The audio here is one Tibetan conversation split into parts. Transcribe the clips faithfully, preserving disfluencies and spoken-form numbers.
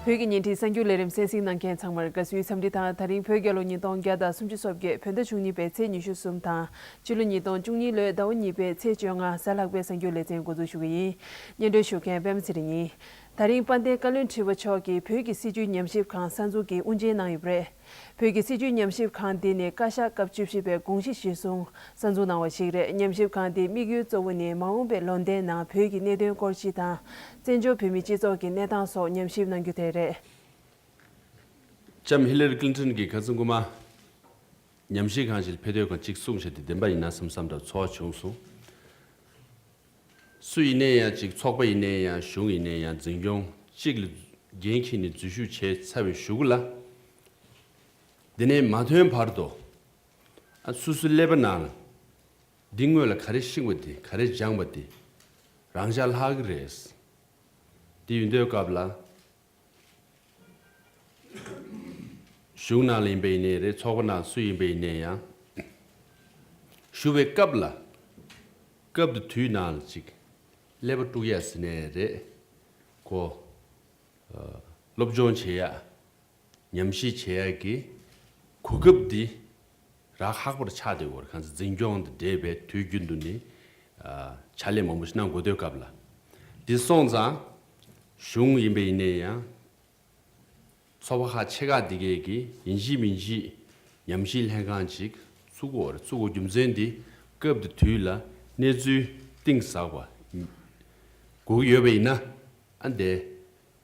བོད་ཀྱི་བརྙན་འཕྲིན་གསར་འགྱུར་ལས་རིམ་གསན་གཟིགས་གནང་མཁན་ཚང་མར་དགའ་བསུའི་འཚམས་འདྲི་དང་། ད་རིང་བོད་རྒྱལ་ལོ་ཉིས་སྟོང་བརྒྱ་དང་སུམ་ཅུ་སོ་བརྒྱད་བོད་ཟླ་བཅུ་གཉིས་པའི་ཚེས་ཉི་ཤུ་གསུམ་དང་། ཕྱི་ལོ་ཉིས་སྟོང་བཅུ་གཉིས་ལོའི་ཟླ་བ་གཉིས་པའི་ཚེས་བཅོ་ལྔ་གཟའ་ལྷག་པའི་གསར་འགྱུར་ལེ་ཚན་འགོ་འཛུགས་ཞུ་གི་ཡིན། སྙན་སྒྲོན་ཞུ་མཁན་པད་མ་ཚེ་རིང་ཡིན། ད་རིང་དཔལ་ལྡན་བཀའ་བློན་ཁྲི་པ་མཆོག་གིས་བོད་ཀྱི་སྲིད་བྱུས་ཉམས་ཞིབ་ཁང་གསར་འཛུགས་ཀྱི་དབུ་འབྱེད་གནང་ཡོད་པ་རེད། བོད་ཀྱི་སྲིད་བྱུས་ཉམས་ཞིབ་ཁང་འདི་ནི་བཀའ་ཤག་སྐབས་བཅུ་བཞི་པའི་དགོངས་གཞི་གཞིར་བཟུང་གསར་འཛུགས་གནང་བ་ཞིག་རེད། ཉམས་ཞིབ་ཁང་འདིའི་དམིགས་ཡུལ་གཙོ་བོ་ནི་མ་འོངས་པའི་ལོ་ཟླའི་ནང་བོད་ཀྱི་གནད་དོན་སྐོར་སྤྱི་དང་། བཙན་བྱོལ་བོད་མིའི་སྤྱི་ཚོགས་ཀྱི་གནས་སྟངས་སོགས་ཉམས་ཞིབ་གནང་རྒྱུ་དེ་རེད། ལྕམ་ཧི་ལ་རི་ཀླིན་ཊོན་གྱིས་ཁ་སང་སྐུ་མ་ཉམས་ཞིབ་ཁང་ཞིག་ལ་ཕེབས་དུས་སྒང་གཅིག་གསུངས་བཞག་དེ་བདེན་པ་ཡིན་ན་བསམ་བསམ་འདྲ་ཚོར་བ་བྱུང་སོང་། སུ་ཡིན་ནའི་ཡང་ཅིག་ཚོགས་པ་ཡིན་ནའི་ཡང་གཞུང་ཡིན་ནའི་ཡང་འཛིན་སྐྱོང་གཅིག་ལ་འགན་འཁྱེར་ནས་འཛུལ་ཞུགས་བྱས་ཚར་བའི་གཞུག་གུ་ལ། འདི་ནས་མ་ཐོན་བར་དུ་ཨ་སོ་སོའི་ཀླད་པ་ནང་ལ་འདི་སྔོན་ལ་ག་རེ་ཤེས་པ་དེ་ག་རེ་སྦྱངས་པ་དེ་རང་འཇགས་ལྷག་གི་རེད། དེ་ཡིན་དུས་སྐབས་ལ། གཞུང་ནང་ལ་ཡིན་པ་ཡིན་ནའི་རེད། ཚོགས་པ་ནང་སུ་ཡིན་པ་ཡིན་ནའི་ཡང་། ཞུ་བའི་སྐབས་ལ། སྐབས་དང་དུས་ནང་ལ་ཅིག་ཀླད་པ་དཀྲུག་ཡ་ཟེར་ནའི་རེད། ཁོ། ཨ། སློབ་སྦྱོང་བྱེད་ཡ། ཉམས་ཞིབ་བྱེད་ཡ་གི་གོ་སྐབས་འདི། རག་ལྷག་པར་ཆགས་བསྡད་ཡོད་རེད། གང་ཟེར་འཛིན་སྐྱོང་དང་འབྲེལ་བའི་དུས་རྒྱུན་དུ་ནི། ཨ། ཕྱག་ལས་མང་པོ་ཞིག་གནང་དགོས་དུས་སྐབས་ལ། འདི་སོང་ཙང་། གཞུང་ཡིན་པ་ཡིན་ནའི་ཡང་། ཚོགས་པ་ཁག་ཆེ་ཁག་འདི་གས་ཀྱིས་ཡིན་གཅིག་མིན་གཅིག་ཉམས་ཞིབ་ལྷན་ཁང་ཅིག་བཙུགས་དགོས་རེད། བཙུགས་དགོས་རྒྱུ་མཚན་འདི་སྐབས་དང་དུས་ལ་གནས་ཚུལ་གཏིང་ཟབ་པ་དགོས་ཀྱི་ཡོད་པ་ཡིན་ན། ཨ། འདི།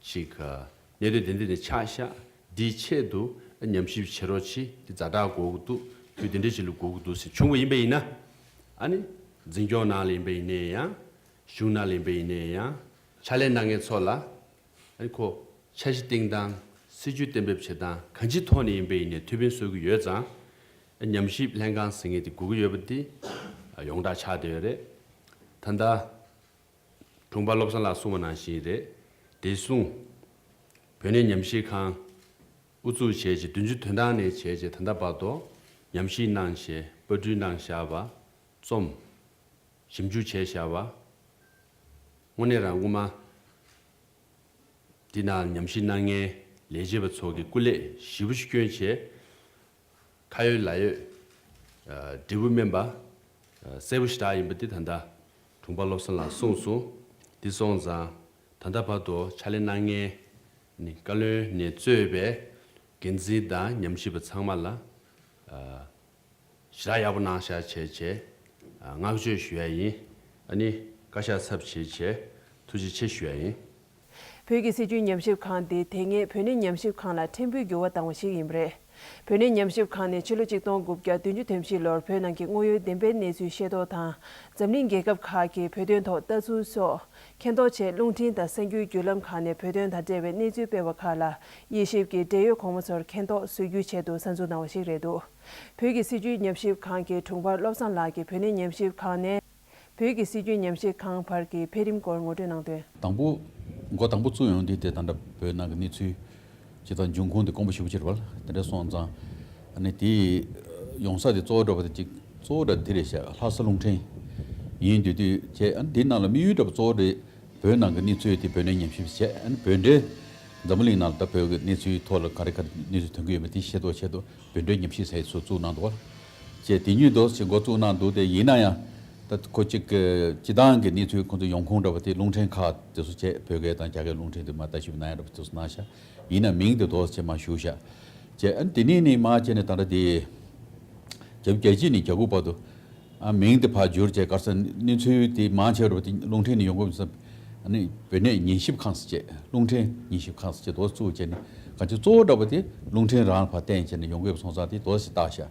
ཅིག་གནད་དོན་དེ་འདི་ནས་ཆགས་ཤག་འདིའི་ཆེད་དུ་ཉམས་ཞིབ་བྱེད་རོགས་གྱིས། འདི་ཛ་དྲག་དགོས་ཀྱི་འདུག་དུས་དེ་འདྲའི་ཞིག་ལ་དགོས་ཀྱི་འདུག་ཟེར་བྱུང་བ་ཡིན་པ་ཡིན་ན། ཨ་ནི། འཛིན་སྐྱོང་ནང་ལ་ཡིན་པ་ཡིན་ནའི་ཡང་། གཞུང་ནང་ལ་ཡིན་པ་ཡིན་ནའི་ཡང་། ཕྱག་ལས་གནང་མཁན་ཚོ་ལ། ཨ་ནི་ཁོ་འཆར་གཞི་བཏིང་སྟངས། སྲིད་ཇུས་གཏན་འབེབས་བྱེད་སྟངས་གང་ཅིའི་ཐོག་ནས་ཡིན་པ་ཡིན་ནའི་ཐུགས་ཕན་གསོས་ཀྱི་ཡོད་ཙང་། ཉམས་ཞིབ་ལྷན་ཁང་ཟེར་མཁན་དེ་དགོས་ཀྱི་ཡོད་པ་དེ་ཡོངས་གྲགས་ཆགས་བསྡད་ཡོད་རེད། ད་ལྟ། དྲུང་པ་བློ་བཟང་ལགས་གསུངས་པ་ནང་བཞིན་རེད། བདེ་སྲུང་། བོད་གནས་ཉམས་ཞིབ་ཁང་། དབུ་འཛུགས་བྱས་རྗེས་བདུན་ཅུ་དོན་གྲངས་ནས་བྱས་རྗེས་ད་ལྟ་བར་དུ་ཉམས་ཞིབ་གནང་བྱས་པར་སྐྲུན་གནང་བཞག་པ། རྩོམ། ཞིབ་འཇུག་བྱས་བཞག་པ། དངོས་གནས་རང་སྔོན་མ། འདི་ནང་ཉམས་ཞིབ་གནང་མཁན་ལས་བྱེད་པ་ཚོ་གི་སྐུ་ལས་ཞེ་པོ་ཞིག་བསྐྱོན་བྱས། ཁ་ཡོད་ལག་ཡོད། ཨ། འབྲས་བུ་སྨིན་པ། ཨ། གསལ་པོ་ཞེ་དྲག་ཡིན་པ་འདི་ད་ལྟ་དྲུང་པ་བློ་བཟང་ལགས་གསུངས་སོང་། འདི་སོང་ཙང་ད་ལྟ་བར་དུ་ཕྱག་ལས་གནང་མཁན་ནི་བཀའ་བློན་ནས་གཙོས་པའི་འགན་འཛིན་དང་ཉམས་ཞིབ་པ་ཚང་མ་ལ། ཨ། ཞེ་དྲག་ཡག་པོ་གནང་ཤག་བྱས་བྱས། ཨ། བསྔགས་བརྗོད་ཞུ་ཡ་ཡིན། ཨ་ནི་བཀའ་ཤག་ཚབ་བྱས་བྱས་ཐུགས་རྗེ་ཆེ་ཞུ་ཡ་ཡིན། བོད་ཀྱི་སྲིད་བྱུས་ཉམས་ཞིབ་ཁང་འདི་དེ་སྔའི་བོད་གནས་ཉམས་ཞིབ་ཁང་ལ་ཕྲན་བུའི་འགྱུར་བ་བཏང་བ་ཞིག་ཡིན་པ་རེད། བོད་གནས་ཉམས་ཞིབ་ཁང་ནས་ཕྱི་ལོ་ཆིག་སྟོང་དགུ་བརྒྱ་བདུན་ཅུ་དོན་བཞི་ལོར་བོད་ནང་གི་དངོས་ཡོད་བདེན་པའི་གནས་ཚུལ་ཤེས་རྟོགས་དང་། འཛམ་གླིང་རྒྱལ་ཁབ་ཁག་གི་བོད་དོན་ཐོག་ལྟ་ཚུལ་སོགས་མཁྱེན་རྟོགས་ཆེད་རླུང་འཕྲིན་དང་གསར་འགྱུར་བརྒྱུད་ལམ་ཁག་ནས་བོད་དོན་དང་འབྲེལ་བའི་གནས་ཚུལ་སྤེལ་བ་ཁག་ལ་དབྱེ་ཞིབ་ཀྱིས་འབྲེལ་ཡོད་གོང་མ་ཚོར་མཁྱེན་རྟོགས་བཟོ་རྒྱུའི་ཆེད་དུ་གསར་འཛུགས་གནང་བ་ཞིག་རེད་འདུག་བོད་ཀྱི་སྲིད་བྱུས་ཉམས་ཞིབ་ཁང་གི་དྲུང་འཕར་བློ་བཟང་ལགས་ཀྱིས་བོད་གནས་ཉམས་ཞིབ་ཁང་ནས། བོད་ཀྱི་སྲིད་བྱུས་ཉམས་ཞིབ་ཁང་བར་གྱི་འཕེལ་རིམ་སྐོར་ངོ་སྤྲོད་གནང་དོན། དང་པོ། འགོ་དང་པོ་བཙུགས་ཡོང་དུས་དེ་ད་ལྟ་བོད་ནང་གི་གནས་ཚུལ་ཇི་ལྟར་འབྱུང་ཁུངས་དེ་དཀོན་པོ་ཞེ་པོ་ཅིག་རེད་པ། དེ་འདྲ་སོང་ཙང་། ཨ་ནི་དེ་ཡོང་ས་དེ་གཙོ་བོ་འདྲ་པོ་དེ་གཅིག་གཙོ་བོ་འདྲ་དེ་རེད་ཤག་ལྷ་ས་རླུང་འཕྲིན་ཡིན་དུས་དུས་བྱས། ཨ་ནི་དེ་ནང་ལ་དམིགས་ཡུལ་འདྲ་པོ་གཙོ་བོ་རེད། བོད་ནང་གི་གནས་ཚུལ་དེ་བོད་ནས་ཉམས་ཞིབ་བྱས། ཨ་ནི་བོད་འབྲེལ་འཛམ་བུ་གླིང་ནང་ལ་ད་བོད་ཀྱི་གནས་ཚུལ་ཐོག་ལ་ག་རེ་ག་རེ་གནས་ཚུལ་ཐོན་གྱི་ཡོད་མེད་དེ་ཤེས་རྟོགས་ཆེད་དུ་བོད་འབྲེལ་ཉམས་ཞིབ་ཟེར་ཚོ་བཙུགས་གནང་འདུག་བ། བྱས་དེ་ཉིད་དུ་ཞིག་འགོ་བཙུགས་གནང་འདུག་དེ་ཡིན་ན་ཡང་ད་ཁོ་གཅིག་གི་སྤྱི་བཏང་གི་གནས་ཚུལ་ཁོང་ཚོ་ཡོང་ཁུངས་འདྲ་པོ་དེ་རླུང་འཕྲིན་ཁག་དེ་ཚོ་བྱས། བོད་སྐད་དང་རྒྱ་སྐད་རླུང་འཕྲིན་དུ་མ་ལྟ་ཞིབ་གནང་ཡ་འདྲ་པོ་དེ་ཚོ་གནང་ཤག་ཡིན་ན་མིང་དེ་དོགས་བྱས་མ་ཞུ་ཤག་བྱས། ཨ་ནི་དེ་ནས་ནི་མ་བྱས་ནས་ད་ལྟ་དེ་བརྒྱད་ཅུ་གྱ་གཅིག་ནས་གྱ་དགུ་བར་དུ། ཨ། མིང་དེ་ཕར་བསྒྱུར་བྱས་ག་རེ་ཟེར་གནས་ཚུལ་དེ་མང་ཆེ་བ་དེ་རླུང་འཕྲིན་ནས་ཡོང་གི་ཡོད་པ་བསམ། ཨ་ནི་བོད་གནས་ཉན་ཞིབ་ཁང་ཟེར་བྱས། རླུང་འཕྲིན་ཉན་ཞིབ་ཁང་ཟེར་བྱས་དོགས་བཙུགས་བྱས་ནས་གང་ཅི་གཙོ་བོ་འདྲ་པོ་དེ་རླུང་འཕྲིན་རང་ཕར་བསྟན་བྱས་ནས་ཡོང་གི་ཡོད་པ་སོང་ཙང་དེ་དོགས་ཞིག་བཏགས་ཤག་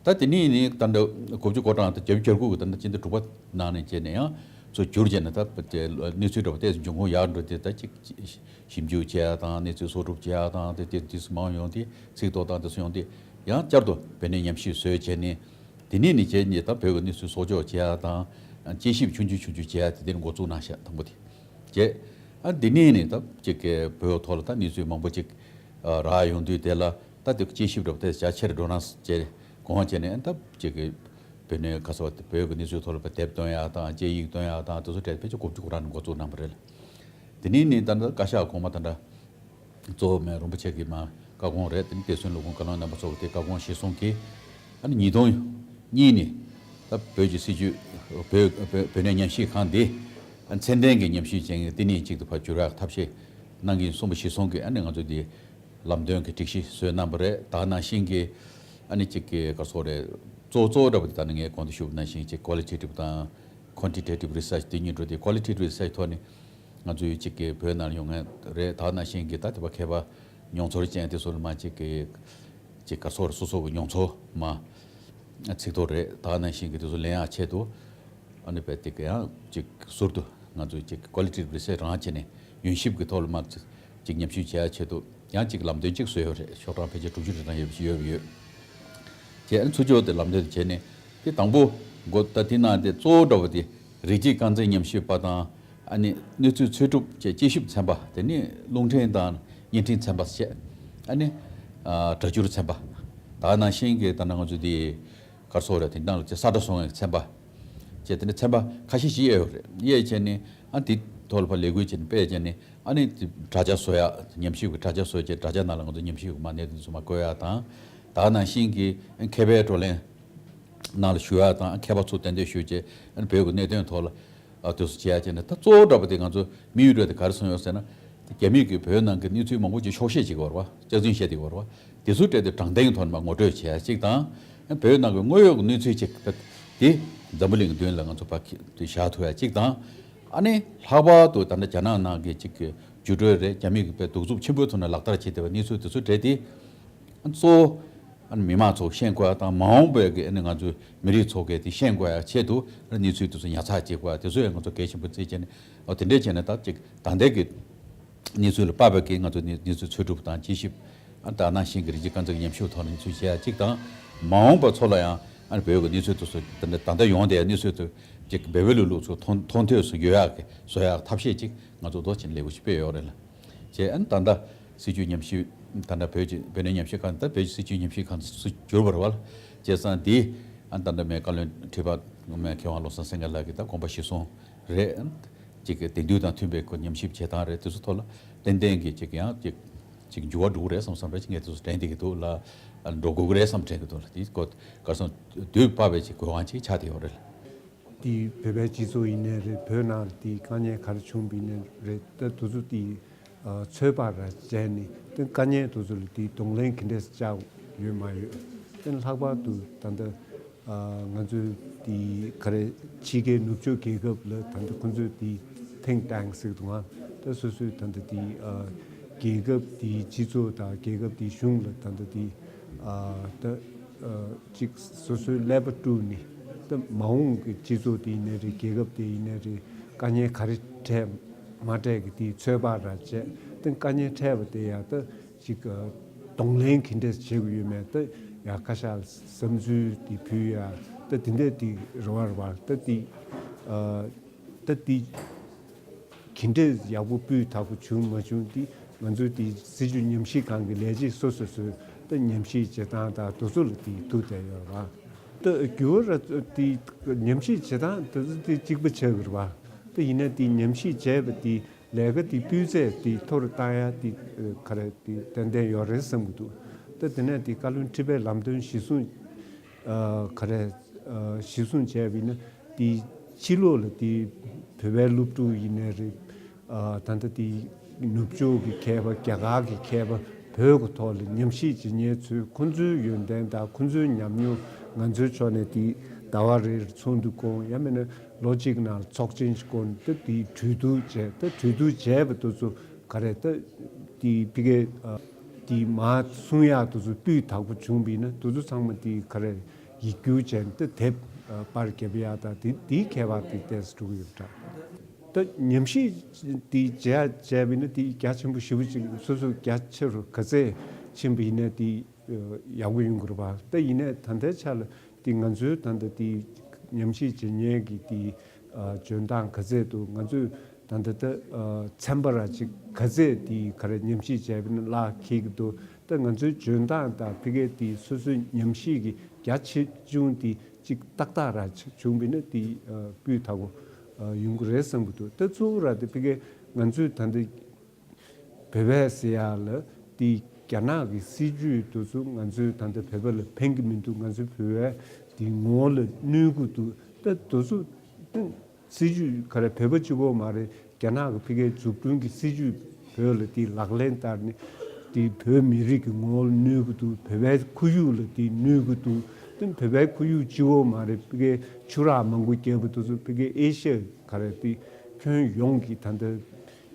ད་དེ་ནས་ནི་ད་ལྟ་དགུ་བཅུ་གོ་གྲངས་དང་བརྒྱད་ཅུ་གྱ་དགུ་གི་ད་ལྟ་སྤྱི་ཟླ་དྲུག་པ་ནང་ནས་བྱས་ནས་ཡང་ཚུར་བསྒྱུར་བྱས་ནས་ད་གནས་ཚུལ་འདྲ་པོ་ཏོག་ཙམ་འབྱུང་ཁུངས་ཡག་འགྲོ་དེ་ད་ཅིག་ཞིབ་འཇུག་བྱེད་ཡ་དང་། གནས་ཚུལ་གསོག་སྒྲུབ་བྱེད་ཡ་དང་། དེ་དེ་དུས་སུ་མང་ཡོང་དུས་ཚིག་ཐོ་དང་དེ་ཚོ་ཡོང་དུས་ཡང་བསྐྱར་དུ་བོད་གནས་ཉམས་ཞིབ་བཟོས་བྱས་ནས། དེ་ནས་ནི་བྱས་ནས་ད་བོད་ཀྱི་གནས་ཚུལ་གསོག་འཇོག་བྱེད་ཡ་དང་། དཔྱད་ཞིབ་ཆུང་ཆུང་ཆུང་ཆུང་བྱེད་ཡ་དེ་དེ་ནས་འགོ་བཙུགས་གནང་ཤག་དང་པོ་དེ། བྱས། ཨ། འདི་ནས་ནི་ད་ཅིག་གི་བོད་ཐོག་ལ་ད་གནས་ཚུལ་མང་པོ་ཅིག་ཨ། རག་ཡོང་དུས་དེ་ལ་ད་དེ་དཔྱད་ཞིབ་འདྲ་པོ་དེ་རྒྱ་ཆེར་འགྲོ་ན་བྱས། གོང་བྱས་ནས་ད་ཅིག་གི་བོད་གནས་ག་ས་བ་བོད་ཀྱི་གནས་ཚུལ་ཐོག་ལ་དེབ་བཏོན་ཡ་དང་། དཔྱད་ཡིག་བཏོན་ཡ་དང་། དེ་ཚོ་གྲས་ཕལ་ཆེར་དགུ་བཅུ་གོ་གྲངས་ནས་འགོ་བཙུགས་གནང་བ་རེད། དེ་ནས་ནི་ད་ལྟ་བཀའ་ཤག་གོང་མ་ད་ལྟ་ གཙོ་བོ་མེ་རོང་པོ་ཆེ་གི་མ་བཀའ་དགོངས་རེད། དེ་ནི་བསྟན་སྲུང་སློབ་དཔོན་བཀའ་བློན་རྣམ་པ་ཚོ་གི་དེ་བཀའ་དགོངས་གཞིར་བཟུང་གིས་ཨ་ནི་ཉིས་སྟོང་གཉིས་ནས་ད་བོད་ཀྱི་སྲིད་བྱུས་བོད་བོད་བོད་གནས་ཉམས་ཞིབ་ཁང་འདི་ཨ་ནི་ཚད་ལྡན་གྱི་ཉམས་ཞིབ་ཅན་གྱི་བསྟི་གནས་ཅིག་ཏུ་ཕར་འགྱུར་བའི་ཐབས་ཤེས་གནང་གི་ཡིན་གསུངས་པ་གཞིར་བཟུང་གིས་ཨ་ནི་ང་ཚོ་འདི་ལམ་སྟོན་གྱི་སྒྲིག་གཞི་བཟོས་གནང་བ་རེད། ད་ག་ནང་བཞིན་གྱི་ཨ་ནི་གཅིག་གི་ག་སོགས་རེད། གཙོ་གཙོ་བོ་འདྲ་པོ་དེ་ད་ནི་ངས་གོང་དུ་ཞུས་པ་ནང་བཞིན་གཅིག་qualitative་དང་quantitative research་དེ་གཉིས་འགྲོ་དེ་qualitative research་ཐོག་ནས་ང་ཚོའི་གཅིག་གི་བོད་ནང་ཡོང་མཁན་རེད། ད་ག་ནང་བཞིན་གྱི་ད་དེ་པ་མཁས་པ་མྱོང་ཚོར་ཅན་དེ་ཚོ་ལ་མ་གཅིག་གི་གཅིག་ག་སོགས་རེད། སོ་སོ་གི་མྱོང་ཚོར་མ་ཚིག་ཐོ་རེད། ད་ག་ནང་བཞིན་གྱི་དེ་ཚོ་ལེན་ཡག་ཆེད་དུ་ཨ་ནི་བས་དེ་ག་ཡང་གཅིག་ཟུར་དུ་ང་ཚོས་གཅིག་qualitative research་རང་བྱས་ནས་ཡོན་ཞིབ་ཀྱི་ཐོག་ལ་མ་གཅིག་ཉམས་ཞིབ་བྱེད་ཡ་ཆེད་དུ་ཡང་གཅིག་ལམ་སྟོན་གཅིག་བཟོས་ཡོད་རེད། ཤོག་གྲངས་ཕལ་ཆེར་དྲུག་ཅུ་རེ་གྲངས་ཡོད་ཡོད་ཡོད། བྱས་ཨ་ནི་ཚུར་ཕྱོགས་དེ་ལམ་སྟོན་དེ་བྱས་ནས་དེ་དང་པོ་འགོ་ད་དེ་ནང་དེ་གཙོ་བོ་འདྲ་བོ་དེ་རིགས་གཅིག་རྐང་འཛིན་ཉམས་ཞིབ་པ་དང་ཨ་ནི་གནས་ཚུལ་འཚོལ་སྒྲུབ་བཅས་དཔྱད་ཞིབ་ཚན་པ་དེ་ནི་རླུང་འཕྲིན་དང་བརྙན་འཕྲིན་ཚན་པ་བཅས་ཨ་ནི་སྒྲ་སྒྱུར་ཚན་པ་ད་ག་ནང་བཞིན་གྱི་ད་ནང་ང་ཚོ་དེ། ག་རེ་ཟེར་དགོས་རེད། དེ་ནང་ལ་ཅིག་ས་ཁྲ་བཟོ་མཁན་གྱི་ཚན་པ། ཅེས་དེ་འདྲ་ཚན་པ་ཁ་ཤས་ཤིག་དབྱེ་ཡོད་རེད། དབྱེ་བྱས་ནས་ཨ་འདི་ཐོག་ལ་ཕར་ལས་འགུལ་བྱས་ནས་སྤེལ་བྱས་ནས་ཨ་ནི་དྲ་རྒྱ་བཟོ་ཡག་ཉམས་ཞིབ་ཀྱི་དྲ་རྒྱ་བཟོ་བྱས་དྲ་རྒྱ་ནང་ལ་ང་ཚོ་ཉམས་ཞིབ་ཀྱི་མ་གནད་དོན་ཚོ་མ་བཀོད་ཡག་དང་། ད་ག་ནང་བཞིན་གྱི་མཁས་པའི་བགྲོ་གླེང་ནང་ལ་ཞུགས་ཡག་དང་མཁས་པ་ཚོ་གདན་འདྲེན་ཞུས་བྱས་ཨ་ནི་བོད་ཀྱི་གནད་དོན་ཐོག་ལ་ཨ་དེ་ཚོ་བྱེད་ཡག་བྱས་ནས། ད་གཙོ་བོ་འདྲ་པོ་དེ་ང་ཚོ་དམིགས་ཡུལ་འདྲ་དེ་ག་རེ་བཟུང་ཡོད་ཟེར་ན། རྒྱ་མི་གིས་བོད་ནང་གི་གནས་ཚུལ་མང་པོ་ཅིག་འཁྱོག་བཤད་བྱེད་ཀྱི་ཡོད་རེད་བ། སྐྱག་རྫུན་བཤད་བསྡད་ཀྱི་ཡོད་རེད་བ། དེ་ཚོའི་གྲས་དེ་དྲང་བདེན་གྱི་ཐོག་ནས་མར་ངོ་སྤྲོད་བྱེད་ཡ་གཅིག་དང་། བོད་ནང་གི་དངོས་ཡོད་ཀྱི་གནས་ཚུལ་ཅིག་དེ་འཛམ་བུ་གླིང་གི་མདུན་ལ་ང་ཚོ་ཕར་བཞག་ཐུབ་ཡ་གཅིག་དང་། ཨ་ནི་ལྷག་པར་དུ་ད་ལྟ་རྒྱ་ནག་ནང་གི་ཅིག་གི་འགྱུར་འགྲོས་རེད། རྒྱ་མི་གིས་དཔེ་གདུག་རྩུབ་ཆེན་པོའི་ཐོག་ནས་ལག་བསྟར་བྱེད་བསྡད་པའི་གནས་ཚུལ་དེ་ཚོའི་གྲས་དེ། གཙོ་བོ་ཨ་ནི་མི་མང་ཚོ་ཤེས་དགོས་ཡ་དང་། མ་འོངས་པའི་གི་ཨ་ནི་ང་ཚོའི་མི་རིགས་ཚོ་གིས་དེ་ཤེས་དགོས་ཡ་ཆེད་དུ་ཨ་ནི་གནས་ཚུལ་དེ་ཚོ་ཉར་ཚགས་བྱེད་དགོས་ཡ་དེ་ཚོ་ཡང་ང་ཚོ་གལ་ཆེན་པོ་བརྩིས་བྱས་ནས། ཨོ་དེ་འདྲས་བྱས་ནས་ད་ཅིག་ད་ལྟའི་གི་གནས་ཚུལ་ལ་དཔག་པའི་གི་ང་ཚོ་གནས་གནས་ཚུལ་འཚོལ་སྒྲུབ་དང་དཔྱད་ཞིབ། ཨ་ད་ནང་བཞིན་གྱི་རིགས་གཅིག་རྐང་འཛིན་གྱི་ཉམས་ཞིབ་ཐོག་ནས་གནས་ཚུལ་བྱེད་ཡ་གཅིག་དང་། མ་འོངས་པ་ཚོ་ལ་ཡང་ཨ་ནི་བོད་ཀྱི་གནས་ཚུལ་དེ་ཚོ་ད་ལྟ་ད་ལྟ་ཡོང་བསྡད་ཡ་གནས་ཚུལ་དེ་ཅིག་འབད་པས་ལུགས་ལུགས་ཚུལ་མཐོང་མཐོང་ཐོས་སུ་ཡོད་ཡག་གི་བཟོ་ཡག་ཐབས་ཤེས་ཅིག་ང་ཚོ་འདུག་བྱས་ནས་ལས་འགུལ་ཞིག་སྤེལ་ཡོད་རེད་ལ། བྱས་ཨ་ནི་ད་ལྟ་སྲིད་བྱུས་ཉམས་ཞིབ་ད་ལྟ་བོད་ཀྱི་བོད་གནས་ཉམས་ཞིབ་ཁང་ད་བོད་ཀྱི་སྲིད་བྱུས་ཉམས་ཞིབ་ཁང་སུ་གྱུར་པ་རེད་བ་ལ། བྱས་ཙང་འདི་ཨ་ནི་ད་ལྟ་མའི་བཀའ་བློན་ཁྲི་པ་མའི་མཁས་དབང་བློ་བཟང་སེང་གེ་ལགས་ཀྱིས་ད་དགོངས་པ་གཞིར་བཟུང་རེད། ཅིག་གི་དེང་དུས་དང་མཐུན་པའི་སྐོར་ཉམས་ཞིབ་བྱེད་སྟངས་རེད། དེ་ཚོ་ཐོག་ལ་ཏན་ཏན་གྱི་ཅིག་ཡང་ཅིག་ཅིག་འགྱུར་བ་འགྲོ་གི་རེད་བསམ་བསམ་རེད། ཅིག་ངས་དེ་ཚོ་དྲན་བསྡད་ཀྱི་འདུག་ལ། འགྲོ་དགོས་ཀྱི་རེད་བསམ་དྲན་གྱི་འདུག་ལ། དེ་སྐོར་གར་སོང་དུས་བབ་པའི་ཅིག་གོ་འཕང་ཅིག་ཆགས་བསྡད་ཡོད་རེད་ལ། དེ་བོད་པའི་སྤྱི་ཚོགས་ཡིན་ནའི་རེད། བོད་ནང་དེ་དཀའ་ངལ་ག་རེ་བྱུང་བ་ཡིན་ནའི་རེད། ད་དེ་ཚོ་དེ་ཚོད་དཔག་ར་བྱས་ནས་དེ་དཀའ་ངལ་དེ་ཚོ་ལ་དེ་གདོང་ལེན་ག་འདྲས་བྱས་ཡོད་མ་ཡོད། དེ་ལྷག་པར་དུ་ད་ལྟ་ང་ཚོའི་དེ་ག་རེ་ཕྱི་རྒྱལ་ནུབ་ཕྱོགས་རྒྱལ་ཁབ་ལ་ད་ལྟ་ཁོང་ཚོས་དེ་think tank་ཟེར་གི་འདུག་ང་། ད་སོ་སོའི་ད་ལྟ་དེ་རྒྱལ་ཁབ་དེའི་སྤྱི་ཚོགས་དང་རྒྱལ་ཁབ་དེའི་གཞུང་ལ་ད་ལྟ་དེ་ད་ཅིག་སོ་སོའི་ཀླད་པ་དཀྲུགས་ནས། ད་མ་འོངས་ཀྱི་སྤྱི་ཚོགས་དེ་ཡིན་ནའི་རེད། རྒྱལ་ཁབ་དེ་ཡིན་ནའི་རེད། དཀའ་ངལ་ག་རེ་འཕྲད་མ་འཕྲད་ཀྱི་དེའི་ཚོད་དཔག་ར་བྱས། ད་དཀའ་ངལ་འཕྲད་པ་དེ་ཡང་ད་ཅིག་གདོང་ལེན་ག་འདྲས་བྱེད་དགོས་ཡོད་མེད། ད་ཡང་བཀའ་ཤག་བསམ་ཚུལ་དེ་ཕུལ་ཡ་ད་དེ་འདྲས་དེ་རེ་བ་རེད་བ། ད་དེ་ད་དེ་ག་འདྲས་ཡག་པོ་སྤུས་དག་པོ་བྱུང་མ་བྱུང་དེ་ང་ཚོའི་དེ་སྲིད་བྱུས་ཉམས་ཞིབ་ཁང་གི་ལས་བྱེད་སོ་སོ་སོས་ད་ཉམས་ཞིབ་བྱེད་སྟངས་དང་དེ་ཚོ་ལ་དེ་ཐུག་བསྡད་ཡོད་རེད་བ། ད་འགྱུར་བ་ར་དེ་ཉམས་ཞིབ་བྱེད་སྟངས་དེ་ཚོ་དེ་གཅིག་པ་ཆགས་ཀྱི་རེད་བ། ད་ཡིན་ན་དེ་ཉམས་ཞིབ་བྱས་པ་དེ་ལས་ཀ་དེ་སྤུས་ཚད་དེ་མཐོ་རུ་བཏང་ཡ་དེ་ག་རེ་དེ་ཏན་ཏན་ཡོད་རེད་བསམ་གྱི་འདུག་ད་དེ་ནས་དེ་བཀའ་བློན་ཁྲི་པའི་ལམ་སྟོན་གཞིར་བཟུང་ག་རེ་གཞིར་བཟུང་བྱས་པ་ཡིན་ན་དེ་ཕྱི་ལོགས་ལ་དེ་བོད་པའི་སློབ་ཕྲུག་ཡིན་ནའི་རེད། ད་ལྟ་དེ་ནུབ་ཕྱོགས་ཀྱི་མཁས་པ་རྒྱ་གར་གྱི་མཁས་པ་བོད་ཀྱི་ཐོག་ལ་ཉམས་ཞིབ་བྱེད་མཁན་ཚོས་ཁོང་ཚོའི་ཡོན་ཏན་དང་ཁོང་ཚོའི་ཉམས་མྱོང་ང་ཚོའི་ཕྱོགས་ནས་དེ་ཟླ་བ་རེར་ཚོགས་འདུ་བསྐོང་། ཡང་མིན་ན་ལོ་གཅིག་ནང་ཚོགས་ཆེན་ཞིག་བསྐོང་། ད་དེ་གྲོས་བསྡུར་བྱས། ད་གྲོས་བསྡུར་བྱས་པ་དེ་ཚོ་ག་རེ་ད་དེ་ཕ་གིའི་དེ་མར་གསུང་ཡག་དེ་ཚོ་སྤུས་དག་པོ་བྱུང་བ་ཡིན་ན་དེ་ཚོ་ཚང་མ་དེ་ག་རེ་ཡིག་སྒྱུར་བྱས་ནས་ད་དེབ་པར་བརྒྱབ་ཡག་དང་དེ་དེའི་ཁྱད་པར་དེ་ཏོག་ཙམ་འགྲོ་གི་ཡོད་པ་འདྲ། ད་ཉམས་ཞིབ་དེ་བྱས་བྱས་པ་ཡིན་ན་དེ་རྒྱ་ཆེན་པོ་ཞེ་པོ་ཅིག་སོ་སོ་རྒྱ་ཆེ་རུ་ག་ཚད་ཕྱིན་པ་ཡིན་ན་དེ་ཡག་པོ་ཡོང་གི་རེད་པ། ད་ཡིན་ནའི་ད་ལྟའི་ཆ་ལ་དེ་ང་ཚོའི་ད་ལྟ་དེ་ཉམས་ཞིབ་བྱེད་མཁན་གྱི་དེ་འཇོན་ཐང་ག་ཚད་འདུག་ང་ཚོས་ད་ལྟ་ད་ཚན་པ་ར་ཅིག་ག་ཚད་དེ་ག་རེ་ཉམས་ཞིབ་བྱས་པ་ཡིན་ན་ལག་འཁེལ་གྱི་འདུག་ད་ང་ཚོའི་འཇོན་ཐང་དང་ཕ་གིའི་དེ་སོ་སོའི་ཉམས་ཞིབ་ཀྱི་རྒྱ་ཆེ་ཆུང་དེ་ཅིག་ཏག་ཏག་ར་ཅིག་བྱུང་བ་ཡིན་ན་དེ་སྤུས་དག་པོ་ཡོང་གི་རེད་བསམ་གྱི་འདུག་ད་གཙོ་བོ་ར་དེ་ཕ་གིའི་ང་ཚོས་ད་ལྟ་ བོད་པ་ཟེར་ཡག་ལ་དེ་རྒྱ་ནག་གི་སྲིད་ཇུས་དེ་ཚོ་ང་ཚོའི་ད་ལྟ་བོད་པ་ལ་ཕན་གྱི་མི་འདུག་ང་ཚོའི་བོད་པའི་དེ་ངོ་བོ་ལ་གནོད་ཀྱི་འདུག་ད་དེ་ཚོ་ད་སྲིད་ཇུས་ག་རེ་བོད་པ་གཅིག་པོ་མ་རེད། རྒྱ་ནག་གི་ཕ་གིའི་འཛུགས་སྐྲུན་གྱི་སྲིད་ཇུས་བོད་ལ་དེ་ལག་ལེན་བསྟར་ནས་དེ་བོད་མི་རིགས་ཀྱི་ངོ་བོ་ལ་གནོད་ཀྱི་འདུག་བོད་པའི་ཁོར་ཡུག་ལ་དེ་གནོད་ཀྱི་འདུག་དེ་བོད་པའི་ཁོར་ཡུག་གཅིག་པོ་མ་རེད། ཕ་གིའི་ཆུ་རགས་མང་པོ་བརྒྱབ་པ་དེ་ཚོ་ཕ་གིའི་ཨེ་ཤ་ཡ་ག་རེ་དེ་ཁྱོན་ཡོངས་ཀྱི་ད་ལྟ་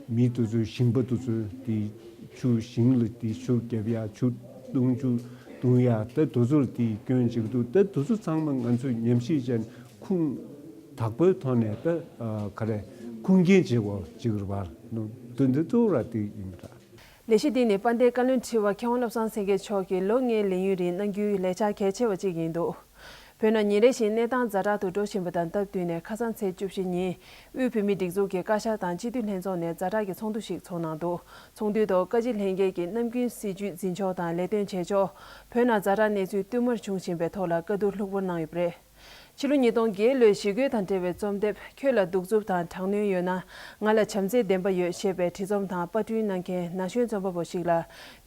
མི་དེ་ཚོའི་ཞིང་པ་དེ་ཚོའི་དེ་ཆུ་ཞིང་ལ་དེ་ཆུ་བརྒྱབ་ཡ་ཆུ་བཏུང་ཆུ་བཏུང་ཡ་ད་དེ་ཚོར་དེ་སྐྱོན་བྱེད་ཀྱི་འདུག་ད་དེ་ཚོ་ཚང་མ་ང་ཚོས་ཉམས་ཞིབ་བྱས་ནས་ཁུངས་དག་པོའི་ཐོག་ནས་ད་ག་རེ་ཁུངས་སྐྱེལ་བྱེད་དགོས་ཅིག་རེད་པ། དོན་དེ་གཙོ་བོ་ར་དེ་ཡིན་པ་རེད། ལས་གཞི་འདི་ནི་དཔལ་ལྡན་བཀའ་བློན་ཁྲི་པ་མཁས་དབང་བློ་བཟང་སེང་གེ་མཆོག་གིས་ལོ་ལྔའི་ལས་ཡུན་རིང་གནང་རྒྱུའི་ལས་འཆར་གལ་ཆེ་བ་གཅིག་ཡིན་འདུག་བོད་ནང་ཉིན་རེ་བཞིན་གནས་སྟངས་ཛ་དྲག་ཏུ་འགྲོ་བཞིན་པ་དང་སྟབས་བསྟུན་ནས་ཁ་སང་ཚེས་བཅུ་བཞི་ཉིན་དབུས་བོད་མིའི་སྒྲིག་འཛུགས་ཀྱི་བཀའ་ཤག་དང་སྤྱི་འཐུས་ལྷན་ཚོགས་ནས་ཛ་དྲག་གི་ཚོགས་འདུ་ཞིག་ཚོགས་གནང་འདུག་ཚོགས་འདུའི་ཐོག་བཀའ་སྤྱི་ལྷན་རྒྱས་ཀྱིས་གནམ་དགུན་སྲིད་བྱུས་འཛིན་ཕྱོགས་དང་ལས་དོན་བྱེད་ཕྱོགས། བོད་ནང་ཛ་དྲག་གནས་ཚུལ་བསྟུད་མར་བྱུང་བཞིན་པའི་ཐོག་ལ་བཀའ་བསྡུར་ལྷུག་པོར་གནང་ཡོད་པ་རེད། ཕྱི་ལོ་ཉིས་སྟོང་བརྒྱད་ལོའི་ཞི་རྒོལ་དང་འབྲེལ་བའི་རྩོམ་དེབ་ཁྱོད་ལ་གདུག་རྩུབ་དང་དྲག་གནོན་ཡོད་ན་ང་ལ་བྱམས་བརྩེའི་བདེན་པ་ཡོད་ཞེས་པའི་བྲིས་རྩོམ་དང་པར་སྐྲུན་གནང་མཁན་ན་གཞོན་རྩོམ་པ་པོ་ཞིག་ལ་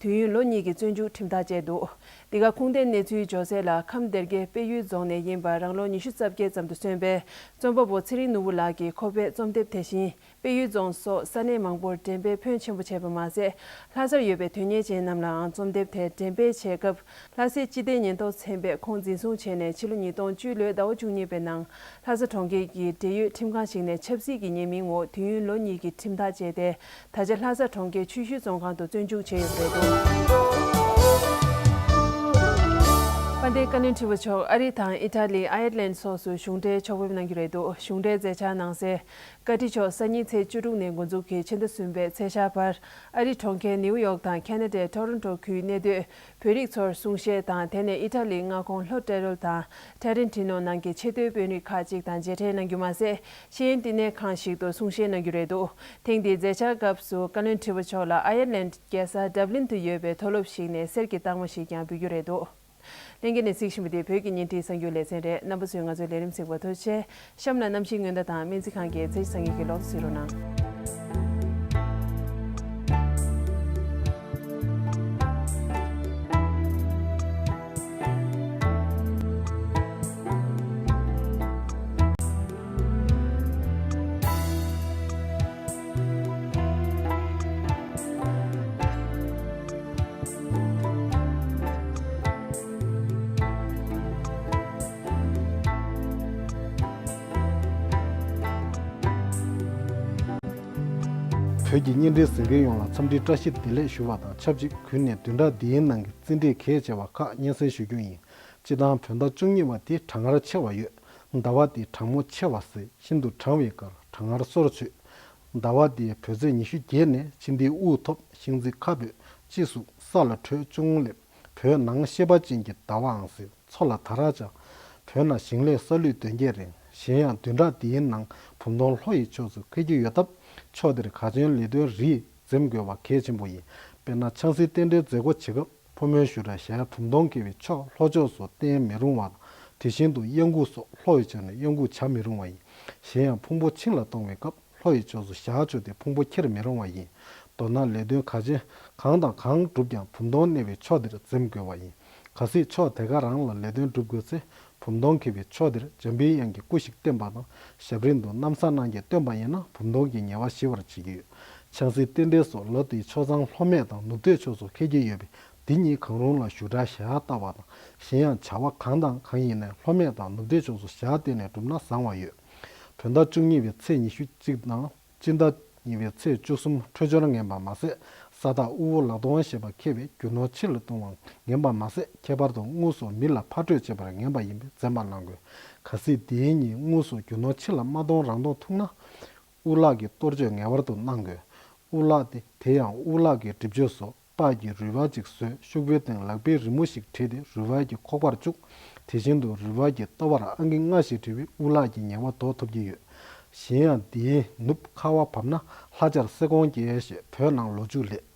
དུས་ཡུན་ལོ་གཉིས་ཀྱི་བཙོན་འཇུག་ཁྲིམས་ཐག་བཅད་འདུག་འདི་ག་ཁུངས་ལྡན་གནས་ཚུལ་འབྱོར་གསལ་ལ་ཁམས་སྡེ་དགེ་དཔལ་ཡུལ་རྫོང་ནས་ཡིན་པ་རང་ལོ་ཉི་ཤུ་རྩ་བརྒྱད་ཙམ་དུ་སོན་པའི་རྩོམ་པ་པོ་ཚེ་རིང་ནོར་བུ་ལགས་ཀྱིས་ཁོ་པའི་རྩོམ་དེབ་དེ་བཞིན། དཔལ་ཡུལ་རྫོང་སོགས་ས་གནས་མང་པོར་འགྲེམས་སྤེལ་ཕོན་ཆེན་པོ་བྱས་པ་མ་ཟད། ལྷ་སར་ཡོད་པའི་དོན་གཉེར་ཅན་རྣམས་ལའང་རྩོམ་དེབ་དེ་འགྲེམས་སྤེལ་བྱས་སྐབས། ལྷ་སའི་སྤྱི་བདེ་ཉེན་རྟོག་ཚན་པས་ཁོང་འཛིན་བཟུང་བྱས་ནས་ཕྱི་ལོ་ཉིས་སྟོང་བཅུ་ལོའི་ཟླ་བ་བཅུ་གཉིས་པའི་ནང་ལྷ་ས་གྲོང་ཁྱེར་གྱི་འབྲེལ་ཡོད་ཁྲིམས་ཁང་ཞིག་ནས་ཆབ་སྲིད་ཀྱི་ཉེས་མིང་འོག་དུས་ཡུན་ལོ་གཉིས་ཀྱི་ཁྲིམས་ཐག་བཅད་དེ། ད་ཆ་ལྷ་ས་གྲོང་ཁྱེར་ཆུ་ཤུལ་བཙོན་ཁང་དུ་བཙོན་འཇུག་བྱས་ཡོད་པ་རེད་འདུག་དཔལ་ལྡན་བཀའ་བློན་ཁྲི་པ་མཆོག་ཨ་རི་དང་ཨི་ཊ་ལི། ཨའེར་ལན་སོགས་སུ་གཞུང་འབྲེལ་ཕྱོགས་ཕེབས་གནང་རྒྱུ་རེད་འདུག་གཞུང་འབྲེལ་མཛད་འཆར་ནང་གསལ། བཀའ་ཁྲི་མཆོག་སང་ཉིན་ཚེས་བཅུ་དྲུག་ནས་འགོ་འཛུགས་ཀྱིས་ཕྱི་ཟླ་གསུམ་པའི་ཚེས་ཤར་བར་ཨ་རི་གྲོང་ཁྱེར་ནིའུ་ཡོག་དང་ཁ་ན་ཌའི་ཊོ་རོན་ཊོ་ཁུལ་གནས་སྡོད་བོད་རིགས་ཚོར་གསུང་བཤད་དང་དེ་ནས་ཨི་ཊ་ལིའི་མངའ་ཁོངས་ལྷོ་ཊི་རོལ་དང་ཊ་རེན་ཊི་ནོ་ནང་གི་ཆེས་མཐོའི་དཔོན་རིགས་ཁག་ཅིག་དང་མཇལ་འཕྲད་གནང་རྒྱུ་མ་ཟད་ཤེས་ཡོན་བསྟི་གནས་ཁང་ཞིག་ཏུ་གསུང་བཤད་གནང་རྒྱུ་རེད་འདུག་ཐེངས་འདིའི་མཛད་འཆར་སྐབས་སུ་བཀའ་བློན་ཁྲི་པ་མཆོག་ལ་ཨའེར་ལན་རྒྱལ་ས་ཌབ་ལིན་དུ་ཡོད་པའི་མཐོ་སློབ་ཞིག་ནས་གསེར་གྱི་རྟགས་མ་ཞིག་ཀྱང་འབུལ་རྒྱུ་རེད་འདུག་ལྷན་རྒྱས་ནས་གཟིགས་བཞིན་པ་དེ་བོད་ཀྱི་བརྙན་འཕྲིན་གསར་འགྱུར་ལེ་ཚན་རེད། རྣམ་པ་ཚོས་ང་ཚོའི་ལས་རིམ་གཟིགས་པར་ཐུགས་རྗེ་ཆེ། གཤམ་ལ་གནམ་གཤིས་སྔོན་བརྡ་དང་སྨན་རྩིས་ཁང་གི་ཚེས་བཟང་ངན་གྱི་ལོ་ཐོ་གཟིགས་རོགས་གནང་། བོད་ཀྱི་བརྙན་འཕྲིན་གཟིགས་མཁན་ཡོངས་ལ་འཚམས་འདྲིའི་བཀྲ་ཤིས་བདེ་ལེགས་ཞུ་བ་དང་ཆབས་ཅིག་གུས་ནས་བདུན་ཕྲག་འདིའི་ནང་གི་རྩིས་འབྲས་གལ་ཆེ་བ་ཁག་སྙན་སེང་ཞུ་རྒྱུ་ཡིན། སྤྱིར་བཏང་བོད་ཟླ་བཅུ་གཉིས་པ་དེ་གྲང་ངར་ཆེ་བ་ཡོད། ཟླ་བ་འདིའི་གྲང་མོ་ཆེ་བ་ཟེར་ཤིན་ཏུ་གྲང་བའི་ཁར་གྲང་ངར་སོར་ཆུད། ཟླ་བ་འདིའི་བོད་ཚེས་ཉི་ཤུ་བརྒྱད་ནས་ཕྱི་ཟླའི་དབུགས་ཐོབ། ཤིང་རྩི་ཁ་འབོད། ཅི་སུ་ས་ལ་དྲོད་ཅུང་སླེབས། བོད་ནང་ཤེས་པ་ཅན་གྱི་ཟླ་བའང་ཟེར། མཚོ་ལ་དར་ར་བྱ། བོད་ནང་ཞིང་ལས་ས་ལུད་དོན་རྐྱེན་རིང་། གཞན་ཡང་བདུན་ཕྲག་འདིའི་ནང་བུམ་སྟོང་ལྷོ་ཡི་ཕྱོགས་སུ་འཁེལ་རྒྱུ་ཡོད་སྟབས་ཕྱོགས་འདིར་ག་ཆེན་ལས་དོན་རིགས་འཛེམ་དགོས་པ་གལ་ཆེན་པོ་ཡིན། དཔེར་ན་ཆང་སའི་རྟེན་འབྲེལ་མཛད་སྒོ་བྱེད་སྐབས་ཕོ་མོའི་བཞུགས་གྲལ་བཞག་བུམ་སྟོང་འཁེལ་བའི་ཕྱོགས་ལྷོ་ཕྱོགས་སུ་བསྟན་མི་རུང་བ་དང་དེ་བཞིན་དུ་གཡང་འགུགས་སོགས་ལྷོ་ཡི་ཕྱོགས་ནས་གཡང་འགུགས་བྱ་མི་རུང་བ་ཡིན། གཞན་ཡང་ཕུང་པོ་ཆིངས་ལ་གཏོང་བའི་སྐབས་ལྷོ་ཡི་ཕྱོགས་སུ་བཞག་ཆོག་སྟེ་ཕུང་པོ་འཁྱེར་མི་རུང་བ་ཡིན། མདོར་ན་ལས་དོན་ག་ཆེན་གང་དང་གང་བསྒྲུབ་ཀྱང་བུམ་སྟོང་གནས་པའི་ཕྱོགས་དེར་འཛེམ་དགོས་པ་ཡིན། གལ་སྲིད་ཕྱོགས་དེ་ག་རང་ལ་ལས་དོན་སྒྲུབ་དགོས་ཚེ་བུམ་སྟོང་འཁེལ་བའི་ཕྱོགས་དེར་འཇམ་པའི་དབྱངས་ཀྱི་སྐུ་ཞིག་བསྟན་པ་དང་ཞབས་རིམ་དུ་གནམ་ས་གནང་རྒྱས་བཏོན་པ་ཡིན་ན་བུམ་སྟོང་གི་ཉེས་པ་ཞི་བར་བྱེད་ཀྱི་ཡོད། ཆང་སའི་རྟེན་འབྲེལ་སོགས་ལོ་དེའི་ཕྱོགས་མཚམས་ལྷོ་སྨད་དང་ནུབ་སྟོད་ཕྱོགས་སུ་འཁེལ་གྱི་ཡོད་པས་འདི་གཉིས་གང་རུང་ལ་བཞུགས་གྲལ་བཞག་ལྟ་བ་དང་གཞན་ཡང་བྱ་བ་གང་དང་གང་ཡིན་ནའི་ལྷོ་སྨད་དང་ནུབ་སྟོད་ཕྱོགས་སུ་བཞག་བསྡད་ནས་བསྒྲུབས་ན་བཟང་བ་ཡོད། བོད་ཟླ་བཅུ་གཉིས་པའི་ཚེས་ཉི་ཤུ་གཅིག་དང་སྤྱི་ཟླ་གཉིས་པའི་ཚེས་བཅུ་གསུམ་འཕྲོད་སྦྱོར་ངན་པ་མ་ཟད། ས་བདག་དབུལ་པོ་ལག་སྟོང་ཞེས་པ་འཁེལ་བས་རྒྱུ་ནོར་ཕྱི་ལ་གཏོང་བ་ངན་པ་མ་ཟད། ཁྱད་པར་དུ་དངུལ་སོགས་མི་ལ་ཕར་སྤྲོད་བྱེད་པར་ངན་པ་ཡིན་པས་འཛེམ་པ་གནང་དགོས། གལ་སྲིད་དེའི་ཉིན་དངུལ་སོགས་རྒྱུ་ནོར་ཕྱི་ལ་མ་གཏོང་རང་གཏོང་ཐུབ་ན། དབུ་ལག་གི་གཏོར་བཅོས་ངེས་པར་དུ་གནང་དགོས། དབུ་ལག་དེ་དེ་ཡང་དབུ་ལག་གི་སྒྲིབ་བཅོས་སོགས། པགས་ཀྱི་རུས་སྦལ་གཅིག་བཟོས་ཤོག་བུའི་སྟེང་ལག་པའི་རི་མོ་ཞིག་བྲིས་ཏེ་རུས་སྦལ་གྱི་ཁོག་པར་བཅུག་དེ་བཞིན་དུ་རུས་སྦལ་གྱི་ལྟོ་བར་ཨང་ཀི་ལྔ་ཞིག་བྲིས་པས་དབུ་ལག་གི་ཉེས་པ་ཟློག་ཐུབ་ཀྱི་ཡོད། གཞན་ཡང་འདིའི་ནུབ་ཁ་བ་བབས་ན་ལྷ་བྱར་སེ་གོང་རྒྱས་ཞེས་བོད་ནང་ལོ་རྒྱུས་ལས།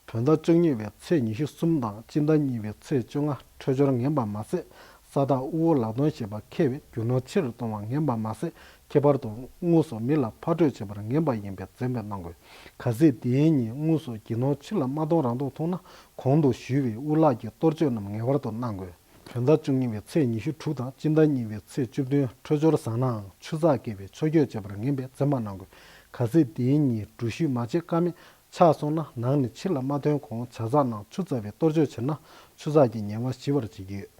བོད་ཟླ་བཅུ་གཉིས་པའི་ཚེས་ཉི་ཤུ་གསུམ་དང་སྤྱི་ཟླ་གཉིས་པའི་ཚེས་བཅོ་ལྔ་འཕྲོད་སྦྱོར་ངན་པ་མ་ཟད། ས་བདག་དབུལ་པོ་ལག་སྟོང་ཞེས་པ་འཁེལ་བས་རྒྱུ་ནོར་ཕྱིར་གཏོང་བ་ངན་པ་མ་ཟད། ཁྱད་པར་དུ་དངོས་སུ་མི་ལ་ཕར་སྤྲོད་བྱེད་པར་ངེས་པ་ཡིན་པས་འཛེམ་པ་གནང་དགོས། གལ་སྲིད་དེའི་ཉིན་དངོས་སུ་རྒྱུ་ནོར་ཕྱི་ལ་མ་གཏོང་རང་གཏོང་ཐུབ་ན། གོང་དུ་ཞུས་པའི་དབུ་ལག་གི་གཏོར་བཅོས་རྣམས་ངེས་པར་དུ་གནང་དགོས། བོད་ཟླ་བཅུ་གཉིས་པའི་ཚེས་ཉི་ཤུ་དྲུག་དང་སྤྱི་ཟླ་གཉིས་པའི་ཚེས་བཅུ་བདུན་འཕྲོད་སྦྱོར་བཟང་ནའང་ཆུ་ཚགས་སྐྱེས་པའི་ཆོས་སྐྱོན་བྱེད་པར་ངེས་པས་འཛེམ་པ་གནང་དགོས། གལ་སྲིད་དེའི་ཉིན་འགྲུལ་བཞུད་མ་བྱེད་ཀ་མེད་ཆགས་སོང་ན། ནང་ནས་ཕྱི་ལ་མ་ཐོན་གོང་ཇ་ཚགས་ནང་ཆུ་བཙགས་པའི་གཏོར་བཅོས་བྱས་ན་ཆུ་ཚགས་ཀྱི་ཉེན་བ་ཞི་བར་བྱེད་ཀྱི་ཡོད།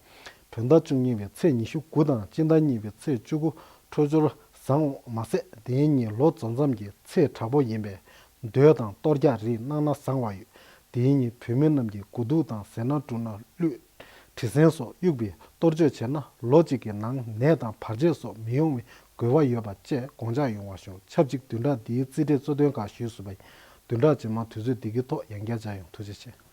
བོད་ཟླ་བཅུ་གཉིས་པའི་ཚེས་ཉི་ཤུ་དགུ་དང་སྤྱི་ཟླ་གཉིས་པའི་ཚེས་བཅུ་དགུ་འཕྲོད་སྦྱོར་བཟང་བ་མ་ཟད། དེའི་ཉིན་ལོ་རྫོགས་མཚམས་ཀྱི་ཚེས་དྲག་པོ་ཡིན་པས། མདོས་དང་གཏོར་རྒྱག་རིགས་གནང་ན་བཟང་བ་ཡོད། དེའི་ཉིན་བུད་མེད་རྣམས་ཀྱིས་དགུ་ཐུག་དང་ཟས་སྣ་བཀྲུ་ན་གླུད། དྲི་ཟན་སོགས་གཡུགས་པའི་གཏོར་བཅོས་བྱས་ན་ལོ་གཅིག་གི་ནང་ནད་དང་བར་ཆད་སོགས་མི་ཡོང་བའི་དགོས་པ་ཡོད་པ་བཅས་དགོངས་འཇགས་ཡོང་བ་ཞུ། ཆབས་ཅིག་བདུན་ཕྲག་འདིའི་རྩིས་འབྲས་གཙོ་དོན་ཁག་ཞུས་ཟིན་པ་ཡིན། བདུན་ཕྲག་རྗེས་མ་དུས་ཚོད་འདི་གའི་ཐོག་ཡང་བསྐྱར་མཇལ་ཡོང་། ཐུགས་རྗེ་ཆེ།